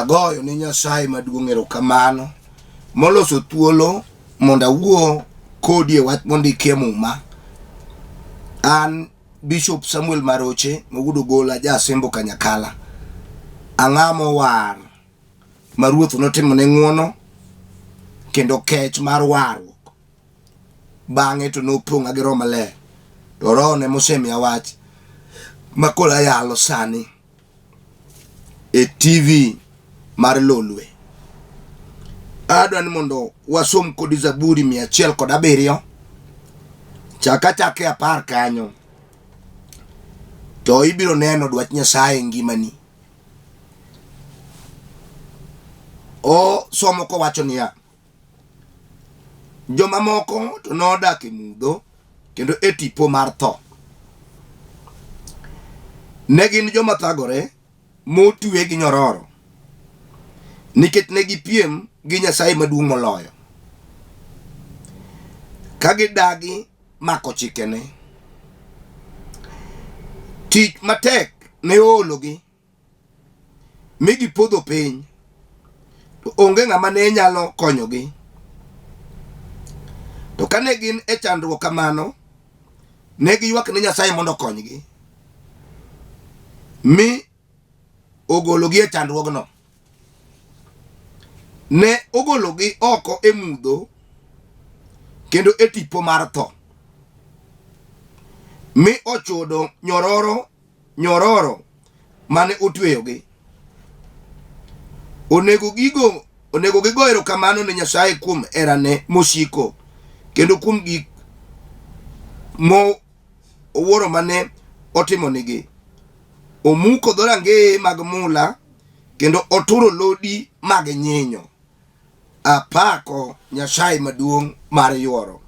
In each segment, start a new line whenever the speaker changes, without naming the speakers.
Agoyo ne Nyasaye maduong' erokamano moloso thuolo mondo awuo kodi e wach mondiki e Muma. An Bishop Samuel Maroche mowuod Ogola ja Asembo Kanyakala. Ang'a mowar ma Ruoth notimo ne ng'wono kendo kech mar warruok. Bang'e to nopong'a gi Roho Maler. To Roho ne mosemiya wach ma koro ayalo sani e TV mar Lolwe. Adwa ni mondo wasom kodi Zaburi 107 chak achake 10 kanyo to ibiro neno dwach Nyasaye e ngimani. Osomo kowacho niya, jomamoko to nodak e mudho kendo e tipo mar tho. Ne gin joma thagore motwe gi nyororo nikech ne gipiem gi Nyasaye maduong' moloyo ka gidagi mako chikene. Tich matek ne oologi mi gipodho piny, to onge ng'ama ne nyalo konyogi. To kane gin e chandruok kamano, ne giywak ne Nyasaye mondo okonygi, mi ogologi e chandruogno. Ne ogologi oko e mudho kendo e tipo mar tho, mi ochudo nyororo nyororo mane otweyogi. Onego gigo onego gigo erokamano ne Nyasaye kuom herane mosiko kendo kuom gik mowuoro mane otimonigi. Omuko dhorangeye mag mula kendo oturo lodi mag nyinyo. Apako Nyasaye maduong' mar yuoro.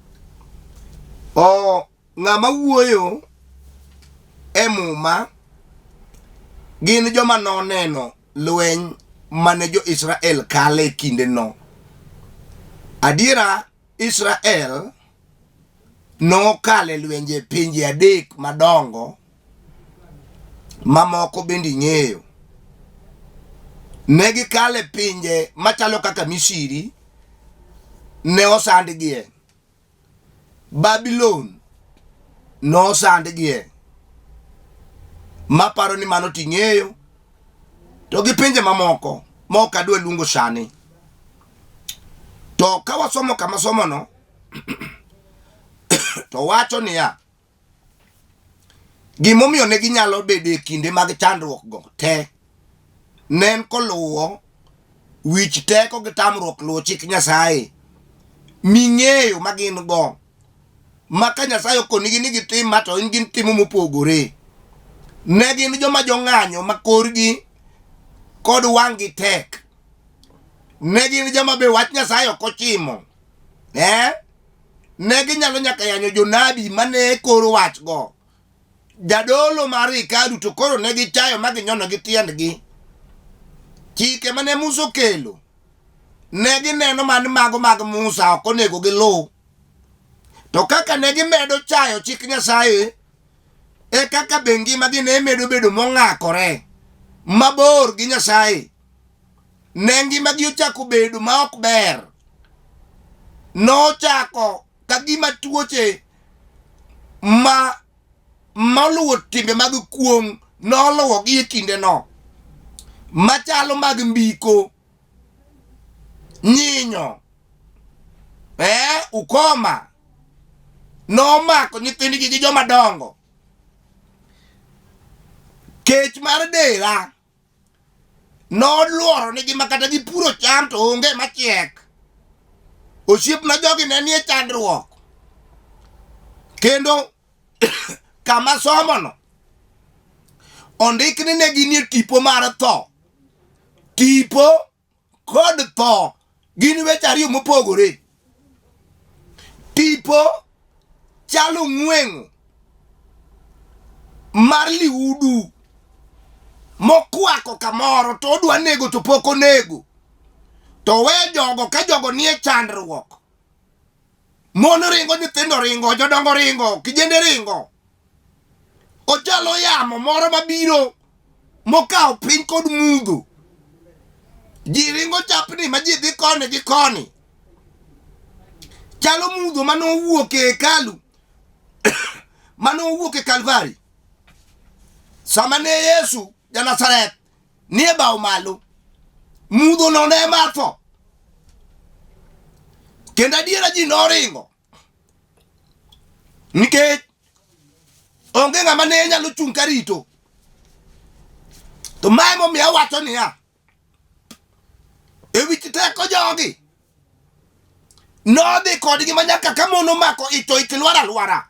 O Ng'ama wuoyo e Muma gin joma noneno lweny mane jo-Israel kale e kindeno. Adiera Israel nokale lwenje pinje adek madongo mamoko bende ing'eyo. Ne gikale pinje machalo kaka Misiri ne osandgie. Babulon nosandgie maparo ni mano ting'eyo to gi pinje mamoko ma ok adwa luongo sani. To ka wasomo kama somono to wacho niya, Gimomiyo ne ginyalo bedo e kinde mag chandruok go te ne en koluwo wich teko gi tamruok luwo chik Nyasaye ming'eyo ma gin go ma ka Nyasaye okonigi ni gitim ma to gin timo mopogore. Ne gin joma jong'anyo ma korgi kod wang'gi tek. Ne gin joma be wach Nyasaye ok ochimo. Eh? Ne ginyalo nyaka yanyo jonabi mane koro wachgo. Jadolo mar hekalu to koro ne gichayo ma ginyono gi tiendgi. Chike mane Musa okelo ne gineno man mago mag Musa ok onego giluw. To kaka ne gimedo chayo chik Nyasaye e kaka be ngimagi ne medo bedo mong'akore mabor gi Nyasaye. Ne ngimagi ochako bedo ma ok ber. Nochako ka gima tuoche ma moluwo timbe mag kuong' noluwogi e kindeno machalo mag mbiko nyinyo eh, ukoma nomako nyithindgi gi joma dongo kech mar dera noluoro nigi ma kata gipuro cham to onge machiek. Osiepna jogi ne nie chandruok. Kendo kama somono ondik ni ne ginie tipo mar tho. Tipo kod tho gin weche ariyo mopogore. Tipo chalo ng'weng'o mar liudu mokwako kamoro to odwa nego to pok onego to we jogo ka jogo nie chandruok mon ringo nyithindo ringo jodongo ringo kijende ringo Ochalo yamo moro mabiro mokawo piny kod mudho. Ji ringo chapni ma ji dhi koni gi koni. Chalo mudho mane owuok e hekalu mane owuok e Kalvari. Sama ne Yesu ja-Nazareth nie bawo malo, mudho no ne mar tho. Kendo adiera ji noringo nikech onge ng'ama ne nyalo chung' karito. To mae momiyo awacho niya, e wich teko jogi nodhi kodgi ma nyaka ka mon omako ich to ich lwar alwara.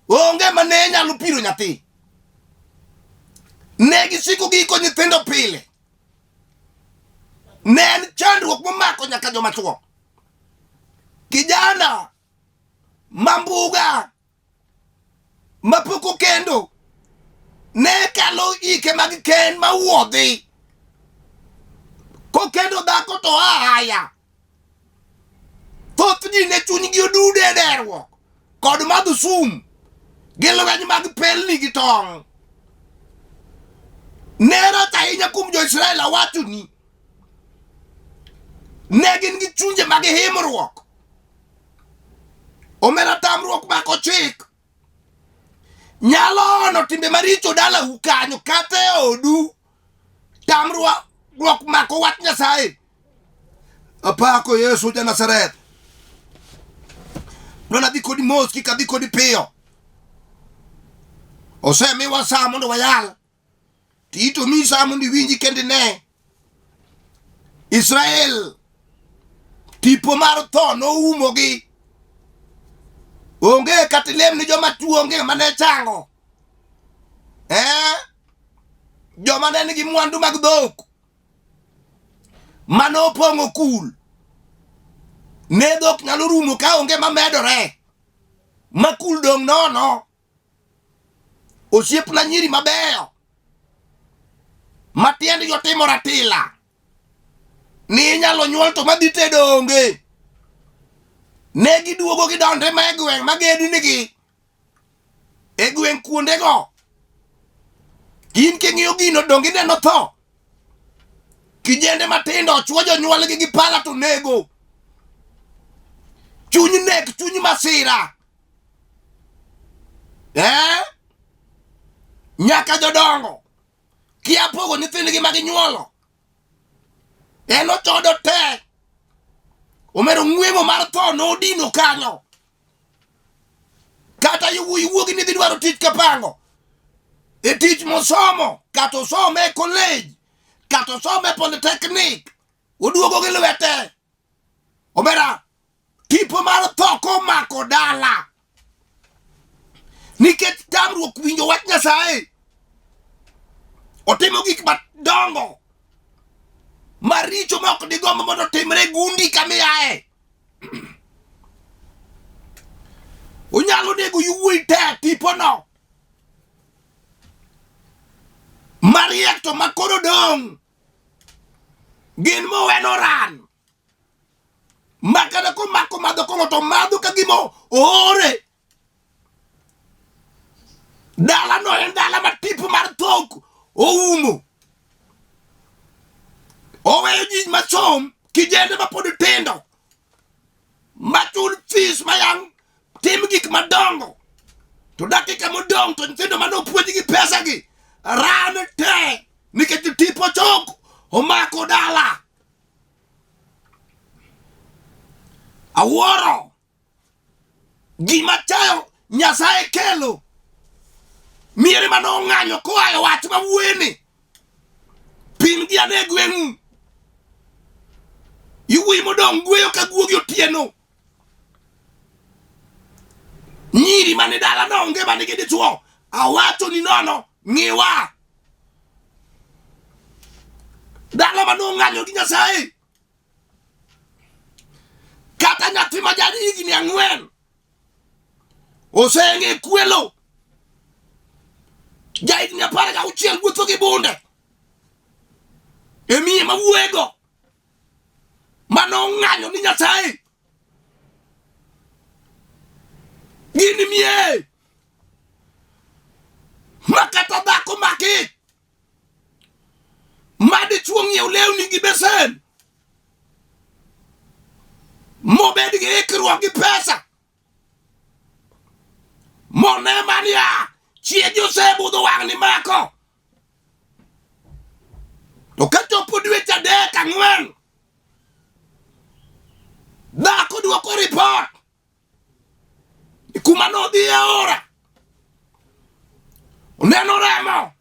Onge ma ne nyalo piro nyathi. Ne gisiko giiko nyithindo pile. Ne en chandruok momako nyaka joma chwo. Kijana ma mbuga mapok okendo ne kalo ike mag kend ma wuodhi. Kokendo dhako to aya. Thoth ji ne chunygi odude e derruok kod madho sum gi lweny mag pelni gi tong'. Ne rach ahinya kuom jo-Israel awachoni. Ne gin gi chunje mag himruok. Omera tamruok mako chik nyalo ono timbe maricho dalau kanyo kata e odu. Tamruok mako wach Nyasaye. Apako Yesu ja Nazareth. Dwana dhi kodi mos kik adhi kodi piyo. Osemiwa sa mondo wayal. Tito mi sa mondo iwinji kendo ine. Israel tipo mar tho noumogi. Onge kata ilem ni joma tuo onge mane chango. Eh? Joma ne nigi mwandu mag dhok mane opong'o kul ne dhok nyalo rumo ka onge mamedore ma kul dong' nono. Osiepna nyiri mabeyo ma tiendgi otimo ratila ni inyalo nyuol to madhi tedo onge. Ne giduogo gidonre ma e gweng' ma gednigi e gweng' kuondego. In king'iyo gino donge ineno tho? Kijende matindo ochwo jonyuolgi gi pala to nego. Chuny nek, chuny masira. Eh? Nyaka jodongo kia pogo nyithindgi ma ginyuolo. En ochodo te. Omero ng'weng'o mar tho nodino kanyo. Kata yawuoyi wuogi ni dhi dwaro tich kapango. E tich mosomo, kata osome e college, kata osome e polytechnic, oduogo gi lwete. Omera, tipo mar tho komako dala. Nikech tamruok winjo wach Nyasaye. Otimo gik madongo maricho ma ok digomb mondo otimre gundi kamiaye. Onyalo nego yowuoyi te tipono. Mariek to makoro dong' gin moweno ran. Ma kata komako madho kong'o to madho ka gima oore. Dalano en dala ma tipo mar thok oumo. Oweyo ji masom kijende ma pod tindo machul fees mayang tim gik madongo to dakika modong' to nyithindo mane opuonj gi pesa gi ran te nikech tipo chok omako dala. Awuoro gima chayo Nyasaye kelo miere mane ong'anyo koa e wach ma wuoyeni pim gi ane gweng'u yowuoyi modong' gweyo ka guogi otieno nyiri mane dala no onge mane gi dichuo awacho ni nono ng'iwa dala mane ong'anyo gi Nyasaye kata nyathi ma ja higni ang'wen oseng'e kwelo ja higni 16 wuotho gi bunde e miye ma wuoyego mane ong'anyo ni Nyasaye gin miye ma kata dhako maki. Ma dichuo ng'iew lewni gi besen mobed gi ikruok gi pesa mone mania chiegi osebudho wang'ni mako to ka chopo dweche 3 4 dhako dwoko ripot kuma nodhi e aora oneno remo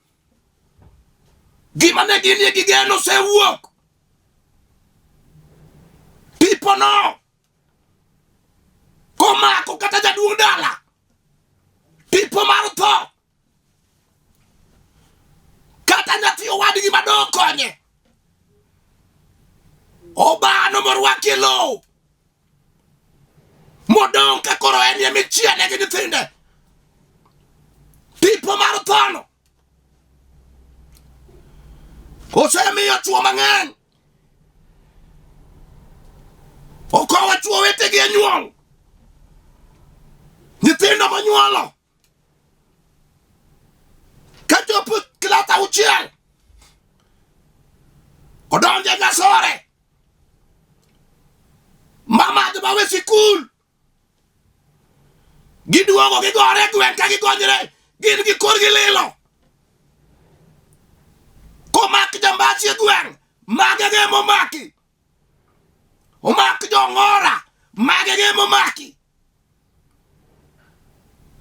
gima ne ginie gi geno osewuok tipono komako kata jaduong' dala tipo mar tho kata nyathi owadgi madong konye obano morwakie lowo modong' ka koro en ema ichiele gi nyithinde tipo mar thono osemiyo chwo mang'eny okowo chwo wetegi e nyuol nyithindo monyuolo kachopo klas 6 odonjo e nyasore mamadho mawe sikul giduogo gigore e gweng' ka gigonyre gin gi korgi lilo komak jambasi e gweng' mage ge momaki omak jong'ora mage ge momaki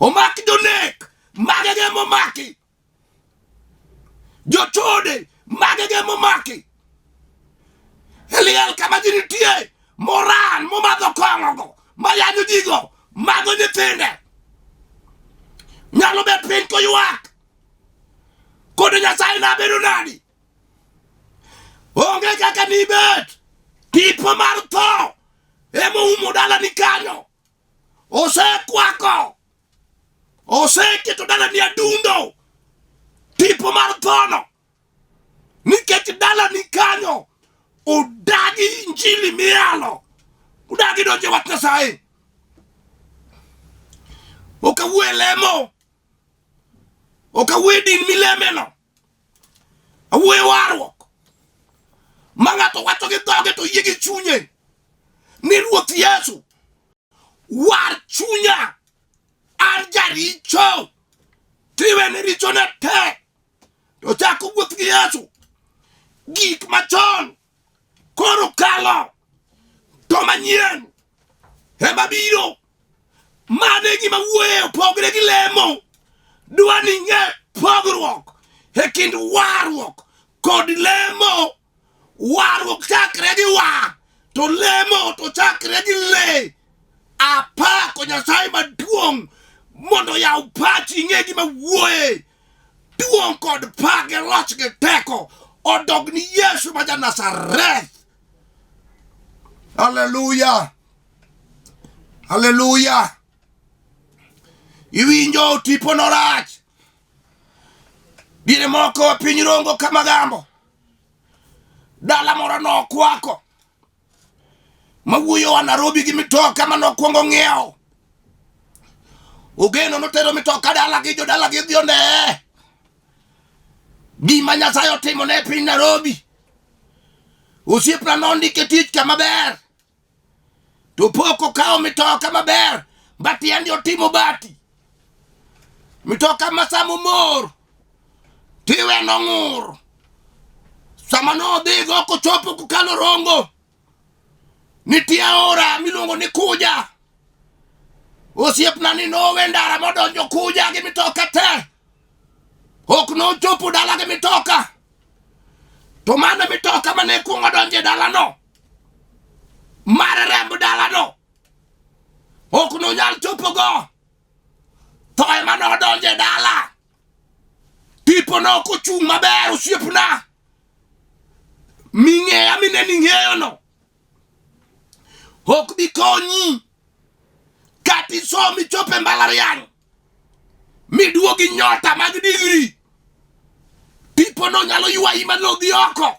omak jonek mage ge momaki jochode mage ge momaki e liel kama ji nitie moran momadho kong'ogo mayanyo jigo mago nyithinde nyalo bet piny koywak kod Nyasaye nabedo nadi onge kaka nibet tipo mar tho emoumo dalani kanyo osekwako oseketo dalani adundo tipo mar thono nikech dalani kanyo odagi injili miyalo odagi donjo e wach Nyasaye ok awuo e lemo ok awuo e din milemeno awuo e warruok ma ng'ato wacho gi dhoge to yie gi chunye ni Ruoth Yesu war chunya an jaricho tiwene richone te to chako wuoth gi Yesu gik machon koro kalo to manyien ema biro mano e gima wuoye opogre gi lemo dwa ni ng'e pogruok e kind warruok kod lemo warruok chakre gi wa to lemo to chakre gi le apako Nyasaye maduong' mondo yaw pachi ing'e gima wuoye duong' kod pak gi loch gi teko odog ni Yesu ma ja-Nazareth. Haleluya, haleluya. Iwinjo tipo norach diere moko piny Rongo Kamagambo dala moro nokwako mawuoyo wa Nairobi gi mitoka manokwongo ng'iewo Ogeno notero mitoka dalagi jodalagi odhi one gima Nyasaye otimo ne piny Nairobi. Osiepna nondike tich kama ber to pok okawo mitoka maber matiende otimo bati mitoka ma sama omor tiwe nong'ur sama nodhigo kochopo kokalo Rongo nitie aora miluongo ni Kuja osiepna ni nowe ndara modonjo Kuja gi mitoka te ok nochopo dala gi mitoka to mano mitoka mane kuongo donjo e dalano mar remb dalano ok nonyal chopogo tho ema nodonjo e dala tipo no ok ochung' maber osiepna ming'eya minene ing'eyono ok bi konyi kata isom ichop e mbalariany miduogi nyota mag digri tipo no nyalo ywayi malodhi oko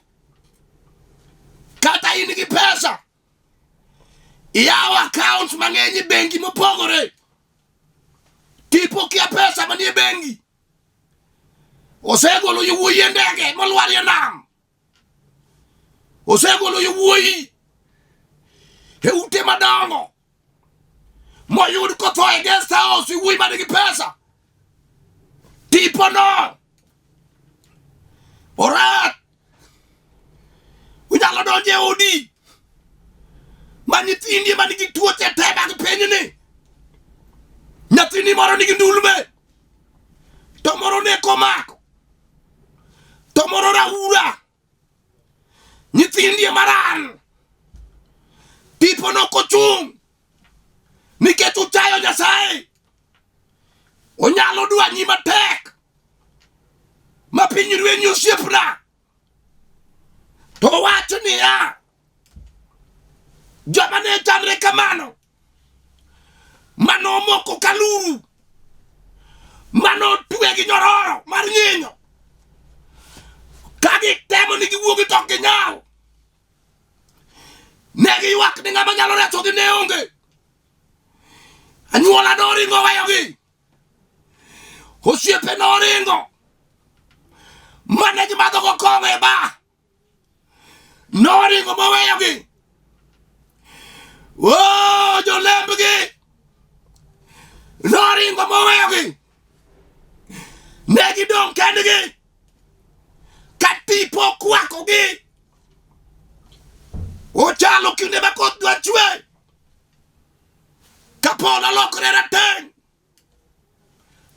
kata in gi pesa iyawo account mang'eny e bengi mopogore tipo kia pesa manie bengi osegolo yowuoyi e ndege molwarie nam. Osegolo yowuoyi e ute madongo moyud kotho e guest house wuoyi manigi pesa. Tipono orach. Unyalo donjo e odi ma nyithindi ma nigi tuoche te mag pinyni. Nyathini moro nigi ndulme, to moro neko omako, to moro raura. Nyithindi emaran. Tipono kochung' nikech uchayo Nyasaye. Onyalo dwanyi matek ma piny rwenyi osiepna. To wacho niya, joma ne chandre kamano mane omoko kaluru mane otwe gi nyororo mar nyinyo ka gitemo ni giwuogi to ok ginyal ne giywak ni ng'ama nyalo resogi ne onge anyuola noringo weyogi osiepe noringo mane gimadhogo kong'o e ba noringo moweyogi. Oh, jolembgi noringo moweyogi, ne gidong' kendgi ka tipo okwakogi. Ochalo kinde ma koth dwa chwe, ka polo olokore rateng',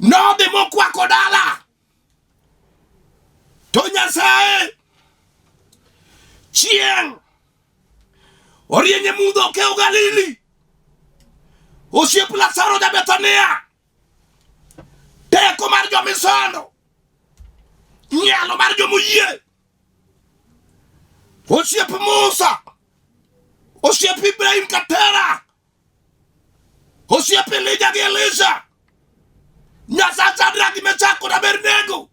nodhi mokwako dala. To Nyasaye chieng' orieny e mudho okew Galili, osiep Lazaro ja Bethania, teko mar jomisando, nyalo mar jomoyie, osiep Musa, osiep Ibrahim Katera, osiep Elija gi Elisha, Nyasach Shadrach gi Meshach kod Abednego,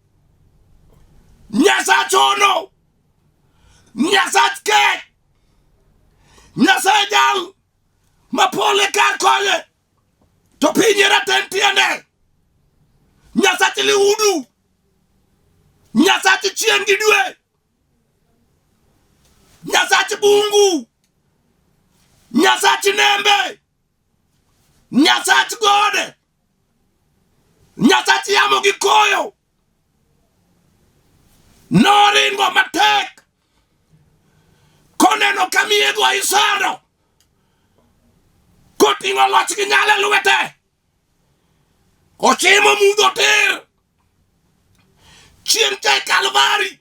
Nyasach Ono, Nyasach Kech, Nyasaye jal ma pole kar konye to piny e raten tiende, Nyasach lihudu, Nyasach chieng' gi dwe, Nyasach bungu, Nyasach nembe, Nyasach gode, Nyasach yamo gi koyo. Noringo matek koneno ka miego isando koting'o loch gi nyalo e lwete. Ochimo mudho tir chieng' cha e Kalvari.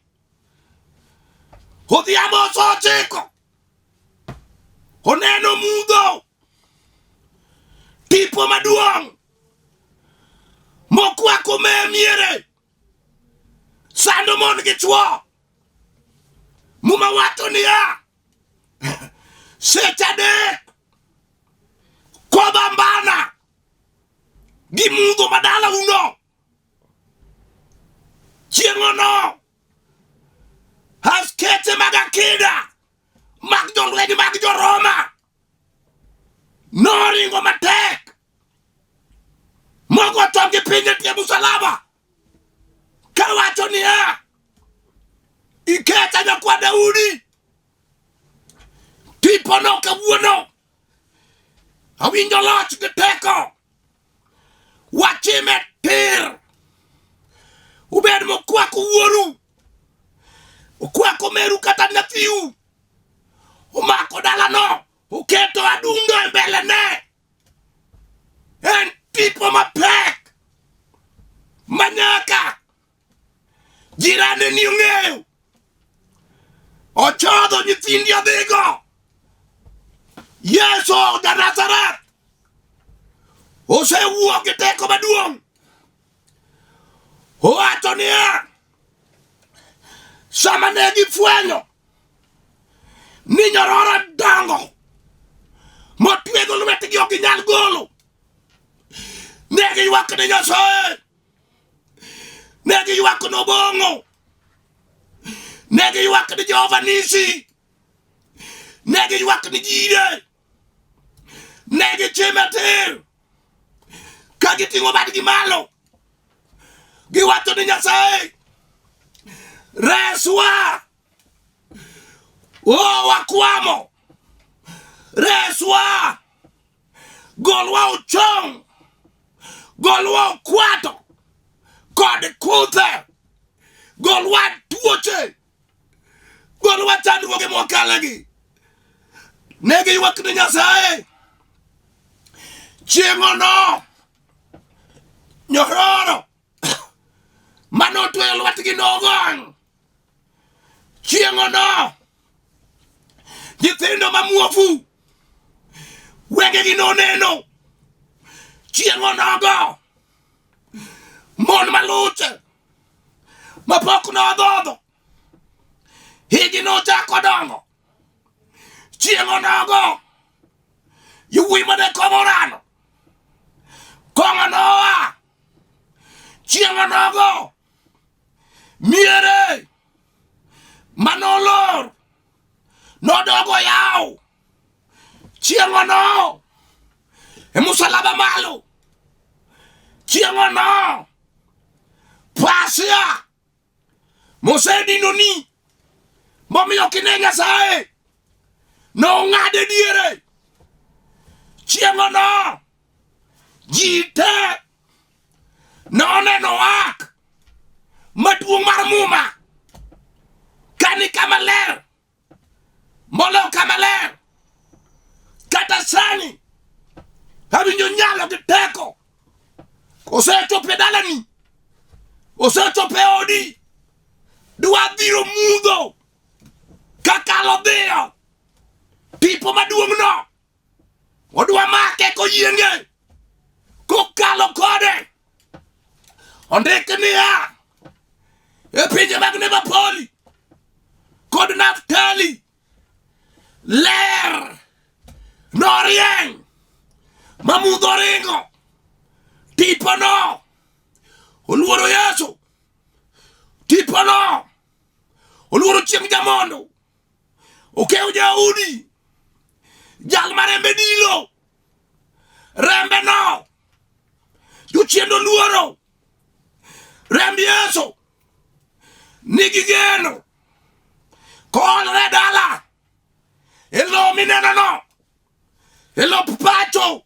Odhiambo sa ochiko oneno mudho tipo maduong' mokwako me miere sando mon gi chwo. Muma wacho niya seche adek kobambana gi mudho madala uno chieng'ono askeche mag akida mag jolweny mag joroma noringo matek mogo chomgi piny e tie musalaba kawacho niya ikecha nyakwa Daudi Tipono kawuono awinjo loch gi teko wachime tir ubed mokwako wuoru okwako meru kata nyathiu omako dalano oketo adundo e mbelene en tipo mapek manyaka jirande ni ong'eyo ochodho nyithindi odhigo Yesu ja Nazareth osewuok gi teko maduong' owacho niya sama ne gifwenyo ni nyororo dongo motwego lwetgi ok ginyal golo ne giywak ne Nyasaye ne giywak nobong'o ne giywak ni Jehova Nisi ne giywak ni Jire ne gichime tir ka giting'o badgi malo giwacho ni Nyasaye reswa. O wakwamo. Reswa. Golwa ochong. Golwa okwato. Kod kuthe. Golwa tuoche. Golwa chandruoge mwakalegi. Ne giywak ni Nyasaye. Chieng'ono nyororo mane otweyo lwetgi nogony. Chieng'ono nyithindo ma muofu wengegi noneno. Chieng'onogo mon maluche mapok nodhodho higi nochako dongo. Chieng'onogo yowuoyi mane kong'o orano kong'o noa. Chieng'onogo miere manolor nodogo yaw. Chieng'ono e musalaba malo. Chieng'ono pasia mosedinoni momiyo ok ine Nyasaye nong'ade diere. Chieng'ono ji te noneno wak maduong' mar muma kani kama ler molo kama ler. Kata sani awinjo nyalo gi teko osechopo e dalani, osechopo e odi, dwa dhiro mudho kakalo dhiyo tipo maduong'no odwa make koyienge kokalo kode. Ondik niya e pinje mag Nebapoli kod Naftali ler norieny ma mudho ringo. Tipono oluoro Yesu, tipono oluoro chieng' jamondo okew Jaudi jal ma rembe dilo rembe no jochien oluoro remb Yesu nigi geno koolore dala e lowo minenono e lop pacho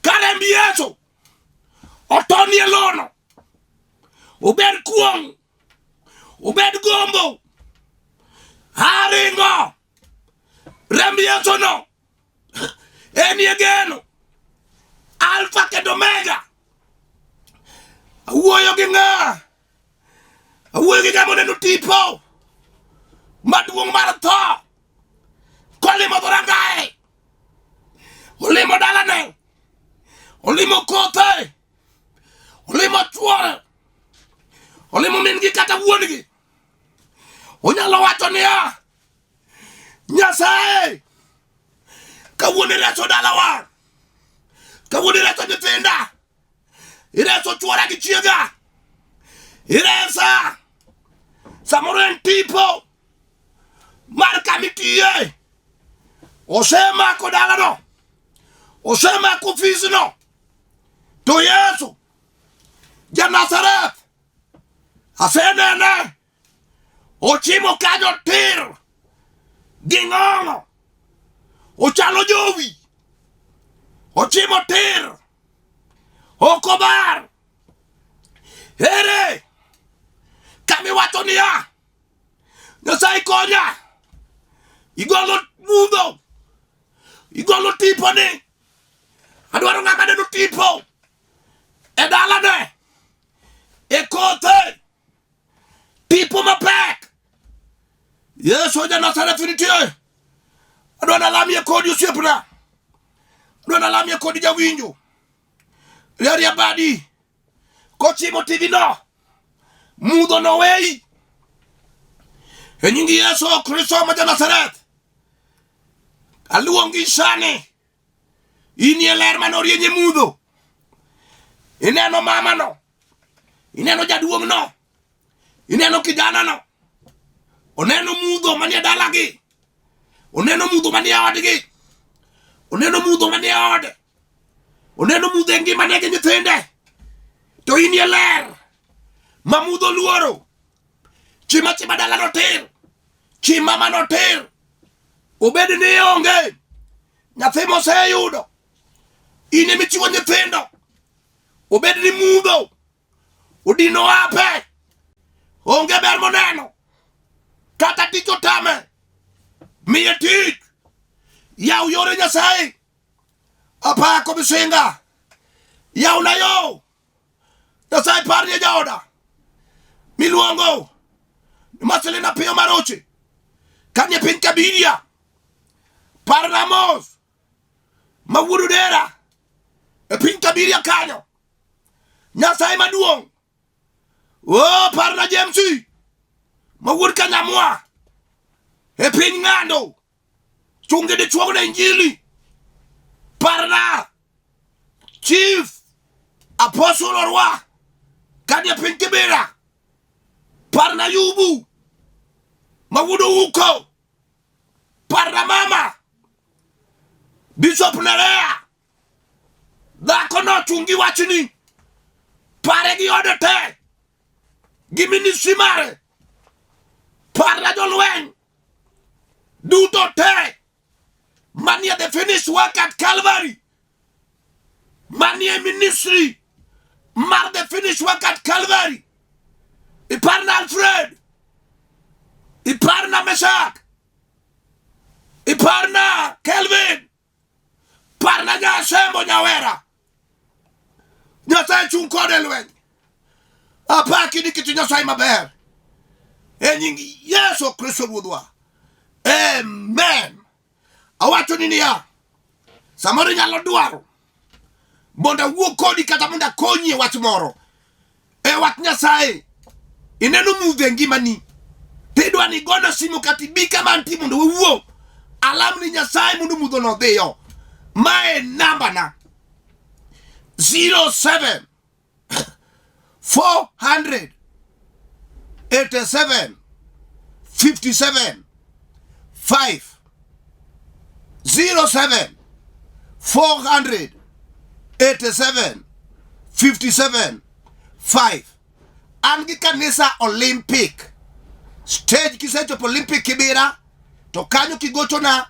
ka remb Yesu otonie lono obed kuong' obed gombo aringo remb Yesu no enie geno Alfa kendo Omega. Awuoyo gi ng'a? Awuoyo gi ng'a moneno tipo maduong' mar tho kolimo dhorangaye, olimo dalane, olimo kothe, olimo chuore, olimo min-gi kata wuon-gi. Onyalo wacho niya, Nyasaye, kawuono ireso dalawa, kawuono ireso nyithinda, ireso chuora gi chiega, iresa. Samoro en tipo mar kama itiye, osemako dalano, osemako ofisno, to Yesu ja Nazareth asenene ochimo kanyo tir gi ng'ong'o, ochalo jowi, ochimo tir, ok obar. Ere kama iwacho niya, Nyasaye konya, igolo mudho, igolo tiponi, adwaro ng'ama neno tipo e dalane, e kothe, tipo mapek. Yesu ja Nazareth nitie. Adwa nalamie kodi osiepna, adwa nalamie kodi jawinjo. Riaria badi kochimo TV no, mudho noweyi e nying Yesu Kristo ma ja Nazareth. Aluongi sani, inie ler mane orieny e mudho. Ineno mamano, ineno jaduong'no, ineno kijanano, oneno mudho manie dalagi, oneno mudho manie odgi, oneno mudho manie ode, oneno mudho e ngimane gi nyithinde, to in e ler ma mudho luoro. Chima chima dalano tir, chima mano tir. Obed ni onge nyathi moseyudo, in ema ichiwo nyithindo. Obed ni mudho odino ape, onge ber moneno, kata tich otame, miye tich, yaw yore Nyasaye. Apako misinga, yawna yo. Nyasaye parnie jaoda miluongo ni Marcelina Piyo Maroche kanie piny Kabiria. Parna mos ma wuod Odera e piny Kabiria kanyo. Nyasaye maduong' o parna James ma wuod Kanyamwa e piny Ng'ando. Chungi dichuog ne injili. Parna Chief Apostle Orwa kanie piny Kibera. Parna Yubu ma wuod Ouko. Parna mama Bishop Nerea. Dhako no chungi wachni. Pare gi ode te. Gi ministry mare. Parna jolweny duto te manie the finished work at Calvary, manie ministry mar the finished work at Calvary. Iparna Alfred, iparna Meshak, iparna Kelvin, parna Nyasembo Nyawera. Nyasaye chung' kode lweny. Apaki ni kit Nyasaye maber. E nying Yesu Kristo Ruodhwa. Amen. Awacho ni niya, samoro inyalo dwaro mondo awuo kodi kata mondo akonyi e wach moro. E wach Nyasaye, ineno mudho e ngimani, tidwa ni igona simu kata ibi kama antie mondo wawuo. Alam ni Nyasaye mondo mudhono odhiyo. Mae nambana 07 400 87 57 5 07 400 87 57 5 an gi kanisa Olympic stage kisechopo Olympic Kibera to kanyo kigochona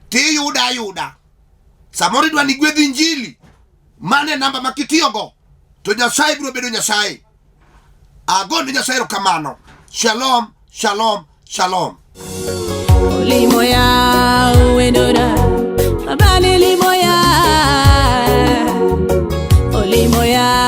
tiyuda ayuda samoro idwa ni gwedh injili mano e namba ma kitiyogo to Nyasaye biro bedo Nyasaye agone Nyasaye erokamano shalom shalom shalom
Limoya wendora abane limoya Olimoya.